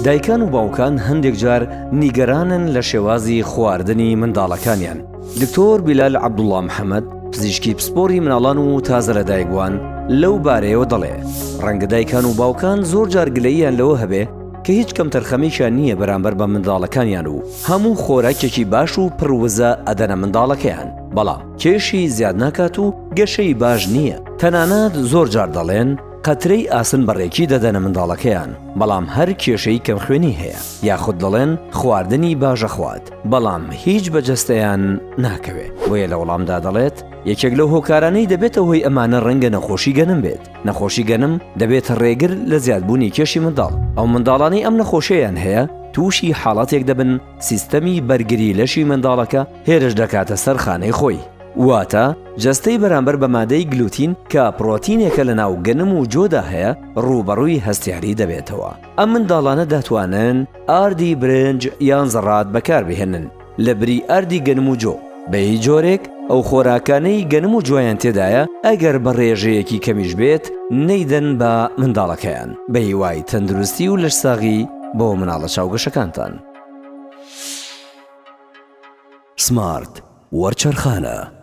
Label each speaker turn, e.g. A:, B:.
A: دایکان و باوکان هەندێک جار نیگەرانن لە شێوازی خواردنی منداڵەکانیان. دکتۆر بیلال عەبدوڵا محەمەد، پزیشکی پسپۆڕی مناڵان و تازە لەدایکبووان لەو بارەیەوە دەڵێ، ڕەنگە دایکان و باوکان زۆر جار گلەییان لەوە هەبێ کە هیچ کەمتەرخەمییەکیان نییە بەرامبەر بە منداڵەکانیان و هەموو خۆراکێکی باش و پڕ وزە ئەدەنە منداڵەکەیان، بەڵام کێشی زیاد ناکات و گەشەی باش نییە، تەنانەت زۆر جار دەڵێن قەترەی ئاسن بە ڕێکی دەدەنە منداڵەکەیان، بەڵام هەر کێشەی کەمخوێنی هەیە، یاخود دەڵێن خواردنی باش ئەخوات، بەڵام هیچ بە جەستەیان ناکەوێ، بۆیە لە وەڵامدا دەڵێت، یەکێک لەو هۆکارانەی دەبێتە هۆی ئەمانە ڕەنگە نەخۆشی گەنم بێت، نەخۆشی گەنم دەبێتە ڕێگر لە زیادبوونی کێشی منداڵ، ئەو منداڵانەی ئەم نەخۆشیەیان هەیە تووشی حاڵەتێک دەبن سیستەمی بەرگری لەشی منداڵەکە هێرش دەکاتە سەر خانەی خۆی، واتە جەستەی بەرامبەر بە مادەی گلوتین کە پڕۆتینێکە لەناو گەنم و جۆدا هەیە ڕووبەڕووی هەستیاری دەبێتەوە. ئەم منداڵانە دەتوانن ئاردی برنج یان زەڕات بەکاربهێنن لە بری ئاردی گەنم و جۆ، بە هیچ جۆرێک ئەو خۆراکانەی گەنم و جۆیان تێدایە ئەگەر بە ڕێژەیەکی کەمیش بێت نەیدەن بە منداڵەکەیان. بە هیوای تەندروستی و لەشساغی بۆ مناڵە چاوگەشەکانتان.
B: سمارت وەرچەرخانە.